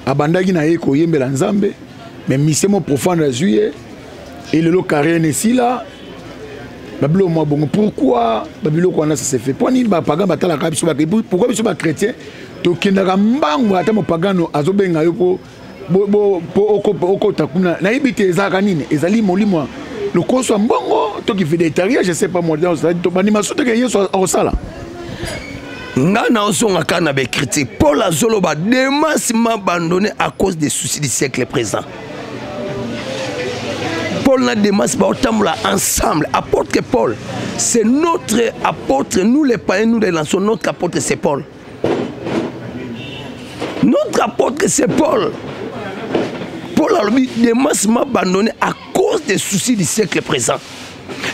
abandaki na ye koyembela Nzambe, mais misien mo profane azwi ye, elelo carrière esila, babiloko mwa bongo. Pourquoi babiloko wana ça se fait? Mpo nini bapagano batalaka biso? Pourquoi biso bachrétien tokendaka mbangu ata mopagano azobenga yo mpo okota kuna? Nayebi te ezalaka nini, ezali molimo lokoso ya mbongo toki fidélitaria, je sais pas moi, bandima so toke Yesu akosala. Nga naozonga kaka na baécriture. Paul azoloba: Demas m'a abandonné à cause des soucis du siècle présent. Paul na Demas baotambola ensemble. Apôtre Paul, c'est notre apôtre. Nous les païens, nous les lançons, notre apôtre c'est Paul, notre apôtre c'est Paul. Paul alobi: Demas m'a abandonné à cause des soucis du siècle présent.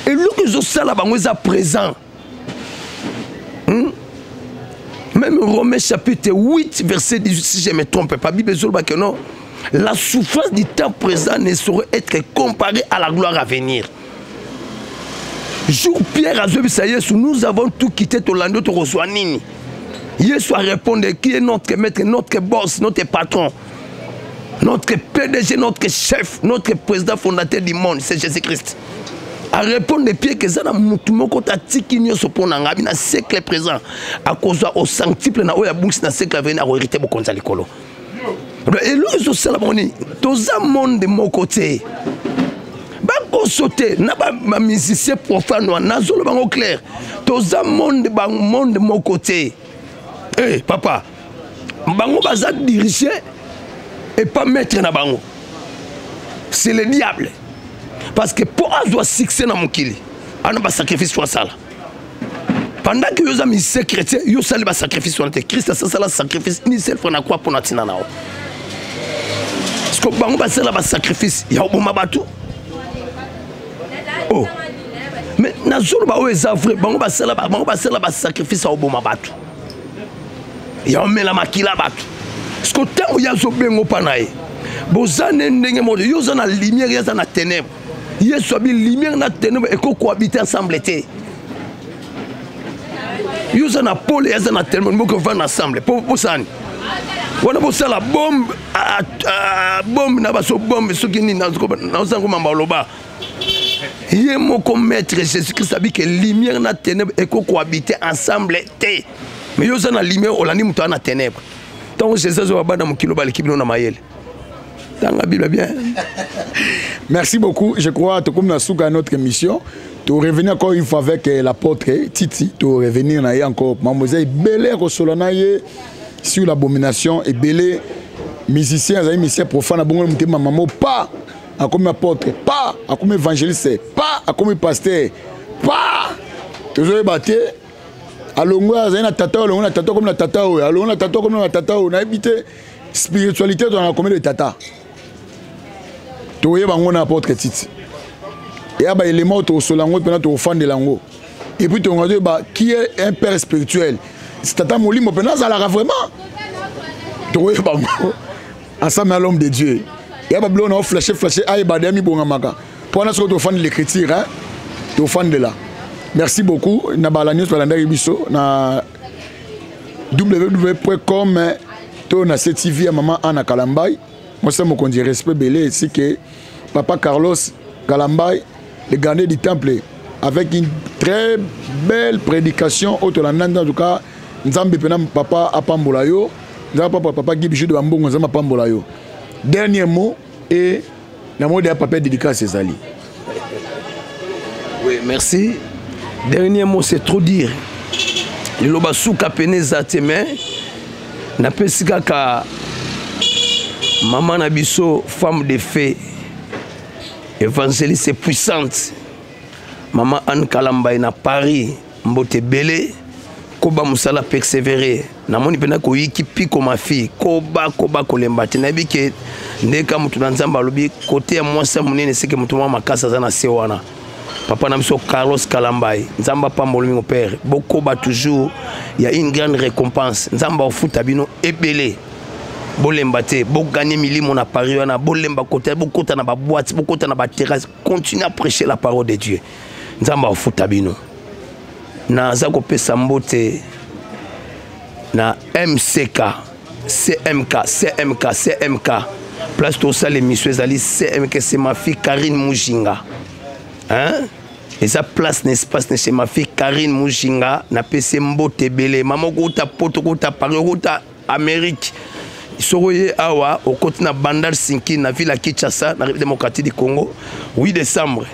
Eloko ezosala bango eza présent. Même Romains chapitre 8 verset 18, si je ne me trompe pas, Bible ezoloba que non, la souffrance du temps présent ne saurait être comparée à la gloire à venir. Jour Pierre azoyebisa Yesu: nous avons tout quitté, tolandi, tokozwa nini? Yesu arépondre: qui est notre maître, notre boss, notre patron? Notre PDG, notre chef, notre président fondateur du monde, c'est Jésus-Christ. Arépondre Pierre que eza na mutu moko te atiki nyonso mpo na ngai na siècle présent akozwa au sanctuple na oyo abungisi na siècle avenir akoherite bokonzi ya likolo. Eloko ezosala bango nini? Toza monde moko te, bakoso te na bamusicien profane wana. Nazoloba bango clair, toza monde monde moko te. Hey, eh, papa, bango baza dirige et pas maître na bango, c'est le diable, parce que mpo azwa succès na mokili ana basacrifice fo asala. Pendant que yo oza musicien chrétien, yo osali basacrifice wana te. Christ asasala sacrifice une seule fois na croix mpo na ntina na yo. Parce que bango basala basacrifice ya koboma bato. Oh, mais nazoloba oyo eza vrai. Bango basala basacrifice ya koboma bato, ya omela makila bato. Parce que ntango ye azobenga mpa na ye, boza ne ndenge moko. Yo oza na lumière, ye aza na ténèbre. Yesu abi lumière na ténèbre ekokohabite ensemble te. Yo oza na pole, ye aza na ténèbre, moko ovanda ensemble po bosani wana bosala bombe, bombe na baso, bombe soki nini. Nazango mamba oloba ye moko maître Jésus Christ abi ke lumière na ténèbre ekokohabite ensemble te. Mais yo oza na lumière, olandi moto aza na ténèbre. Ntango Jésus azoba bana mokili baleki bino na mayele, tanga Bible bien. Merci beaucoup. Je crois que comme na notre émission, tu revenir encore une fois avec l'apôtre Titi, tu revenir na ye encore. Mademoiselle ebele kosolola na ye sur l'abomination ebele musicien azali musicien profane, abongoli motema mamo pa akomi apôtre, pa akomi évangéliste, pa akomi pasteur, pa tozoyeba te. Alongwe, azali na tata oyo, alongwe na tata, akomi na tata oyo, alongwe na tata, akomi na tata oyo. Nayebi te spiritualité tozalaka combien de tata. Toyeba yango na apôtre Titi. Eya baélément oyo tokosola yango mpena, tokofandela yango et puis tonga toyeba qui est un père spirituel, tata molimo mpena azalaka vraiment. Tokoyeba yango ensemble na l'homme de Dieu. Ya babiloko na oflashe flashe, ayeba de mibongamaka mpo wana soki tofandela écriture, tofandela. Merci beaucoup na bala nyonso balandaki biso na www.com to na CTV ya mama Anna Kalambai, mwasi mokonzi. Respect belé ainsi que papa Carlos Kalambai, le gardien du temple, avec une très belle prédication oyo tolanda. En tout cas, Nzambe mpena papa apambola yo, Nzambe papa, papa Guy Bijou de Bambongo, Nzambe apambola yo. Dernier mot et na mot ya papa, dédicace ezali. Oui, merci. Dernier mot, c'est trop dire. Liloba suka pene eza te, mais napesi kaka mama na biso, femme de fait, évangéliste puissante, mama Anne Kalambai na Paris, mbote ebele. Koba mosala, persévérer. Namoni mpena koyiki piko, ma fille, koba koba, kolemba te. Nayebi ke ndeka motu na Nzambe alobi kote ya mwasi ya monene, seke motu mwa makasi aza na se wana. Papa na biso Carlos Kalambai, Nzambe apambolo mingi. Père, bokoba toujours, ya une grande récompense. Nzambe akofuta bino ebele. Bolemba te, boganye milimo na Paris wana. Bolemba kota, bokota na baboîte, bokota na baterrasse, continue à prêcher la parole de Dieu. Nzambe akofuta bino. Naza kopesa mbote na MCK, CMK, CMK, CMK. Place tosala émission ezali CMK, c'est ma fille Karine Mujinga, hein? Eza place na espace na chez ma fille Karine Mujinga. Napesi mbote ebele. Mama, okouta Poto, okouta Paris, okouta Amérique, soki oye awa, okoti na Bandal Sinki na ville ya Kinshasa, na République démocratique du Congo, 8 décembre,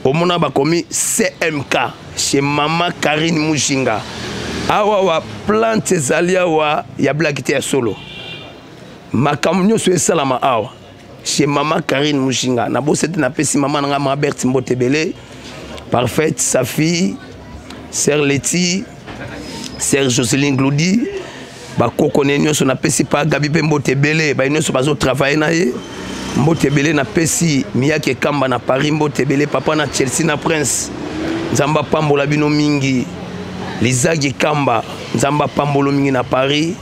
omona bakomi CMK chez mama Karine Mujinga. Awa wa plante ezali awa ya blaki te, ya solo. Makambo nyonso esalama awa chez mama Karine Mujinga. Nabosi te, napesi mama na ngai mama Berthe mbote ebele, parfaite, sa fille sœur Leti, sœur Joseline Glodi, bakoko ne nyonso. Napesi pa Gabi mpe mbote ebele, baye nyonso bazotravaille na ye, mbote ebele. Napesi Miyaki Ekamba na Paris mbote ebele, papa na Chelsea na Prince, Nzambe apambola bino mingi. Lizaki Kamba, Nzambe apambolo mingi na Paris.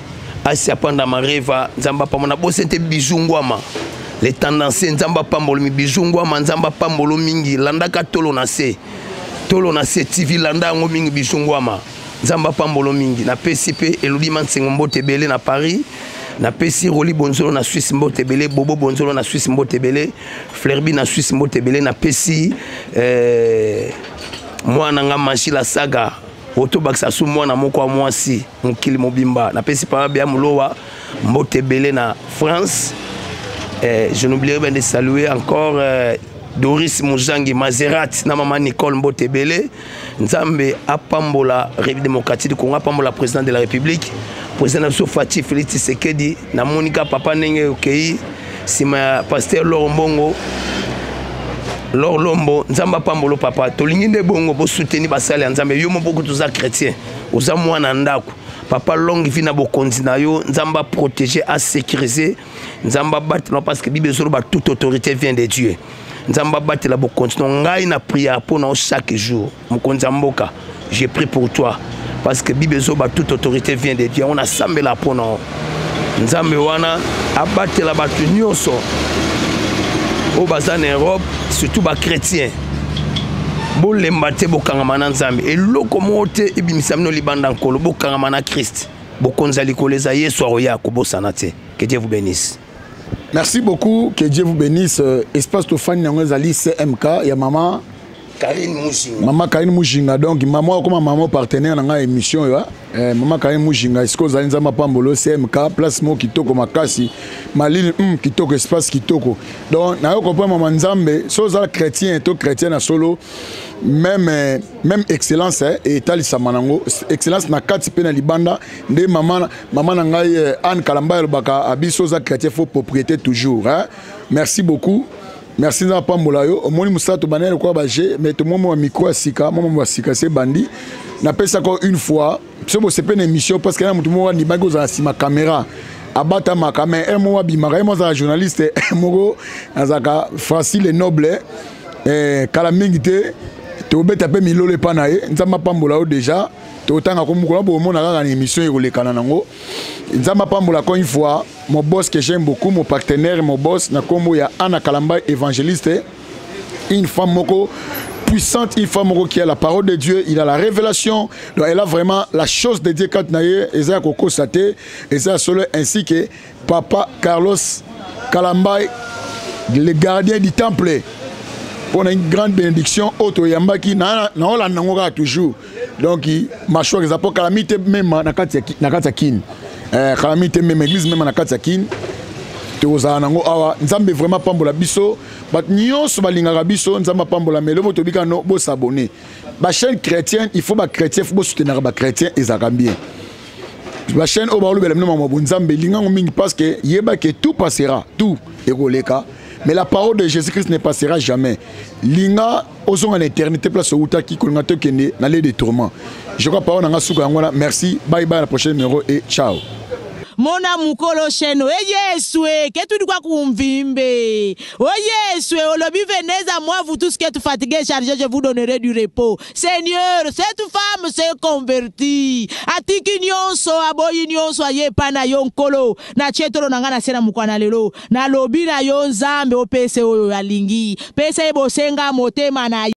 Asi Apanda Mareva, Nzambe apambola. Nabosi te Bijou Ngwama, le tendancier, Nzambe apambolo mi. Bijou Ngwama, Nzambe apambolo mingi. Landaka Tolo na se, Tolo na se TV, landa yango mingi. Bijou Ngwama, Nzambe apambolo mingi. Napesi mpe Elodima Nsengo mbote ebele na Paris. Napesi Roli Bonzolo na Suisse mbote ebele, Bobo Bonzolo na Suisse mbote ebele, Flerbi na Suisse mbote ebele. Napesi mwana nga Mashila Saga otobakisa su mwana moko ya mwasi mokili mobimba. Napesi papa Bia Mulowa mbote ebele na France. Je n'oublierai pas de saluer encore Doris Muzangi Mazerat na mama Nicole mbote ebele. Nzambe apambola République démocratique du Congo, apambola président de la République, président na biso Fatshi Félix Tshisekedi. Namonika papa ndenge okei nsima ya pasteur Loro Mbongo, Lor Lombo, Nzambe apambolo papa. Tolingi nde bongo bosoutenir basali ya Nzambe. Yo moko toza chrétien, oza mwana ndako papa, longue vie na bokonzi na yo. Nzambe aprotéger, asécuriser, Nzambe abatela, parce que Bible ezoloba toute autorité vient de Dieu. Nzambe abatela bokonzi no. Ngai na prière mpo na yo chaque jour, mokonzi ya mboka, je prie pour toi, parce que Bible ezoba toute autorité vient de Dieu. Yango nasambela mpo na yo. Nzambe wana abatela bato nyonso oyo baza na Europe, surtout bachrétien. Bolemba te, bokangama na Nzambe. Eloko moko te ebimisa bino libanda nkolo. Bokangama na Christ. Bokonzi ya likolo eza Yesu akoya, kobosana te. Que Dieu vous bénisse. Merci beaucoup, que Dieu vous bénisse. Espace tofani yango ezali CMK ya mama Karine Mujinga. Mama Karine Mujinga, donc mama akoma mama partenaire na ngai émission oyo. Mama Karine Mujinga, esika ozali, Nzambe apambolo. CMK, place moko kitoko makasi, malili, kitoko, espace kitoko. Donc nayo comprendre mama Nzambe, so ozala chrétien to chrétien na solo, même excellence etalisama nango excellence na kati mpe na libanda. Nde mama na ngai Anne Kalamba alobaka abiso oza chrétien, faut propriété toujours, hein? Merci beaucoup, merci. Nzambe apambola yo. Omoni mosala tobandaki lokola baje, mais tomoni mwa micro ya sika, mwa ya sika se ebandi. Napesaka une fois so bosepe na émission, parce que na motu moko andimaki kozala nsima caméra, abatamaka, mais un moko abimaka, ye mo azala journaliste moko azalaka Francis le Noble. Kala mingi te tobeta mpe milolo epa na ye. Nzambe apambola yo. Déjà totanga komokolo bomona kaka na émission ekolekana nango. Nzambe apambola encore une fois mon boss que j'aime beaucoup, mon partenaire, mon boss na kombo ya Anna Kalamba, évangéliste, une femme moko puissante, une femme moko qui a la parole de Dieu, il a la révélation, donc elle a vraiment la chose de Dieu kati na ye, eza ya kokosa te, eza ya solo, ainsi que papa Carlos Kalambay, le gardien du temple, mpona une grande bénédiction oyo toyambaki. Naolanda yango kaka toujours. Donc mashwak eza mpo kalami te mema na kati ya Kini, kalami te mema église mema na kati ya Kini. Tokozala nango awa. Nzambe vraiment apambola biso. Bato nyonso balingaka biso, Nzambe apambola. Melo tobika no bosabone bachaîne chrétienne, il faut bachrétien, faut bosoutenaka bachrétien, ezalaka bien. Bachaîne oyo baolobela bino mambo Nzambe, elingango mingi, parce que yeba que tout passera, tout ekoleka, mais la parole de Jésus-Christ ne passera jamais. Linga ozonga na éternité, place outaki kolinga tokende na lieu de tourment. Je crois parole nanga suka yango wana. Merci, bye bye, à la prochaine numéro et ciao. Mona mukolo sheno e Yesu e ke tudi kwa kumvimbe o Yesu e olobi venez à moi, vous tous qui êtes fatigués, chargés, je vous donnerai du repos. Seigneur, cette femme s'est convertie, atiki nyonso, aboyi nyonso, aye epai na yo Nkolo. Natie tolo na ngai na se na mokwana lelo, nalobi na yo Nzambe, opese oyo alingi, pesa ye bosenga motema na.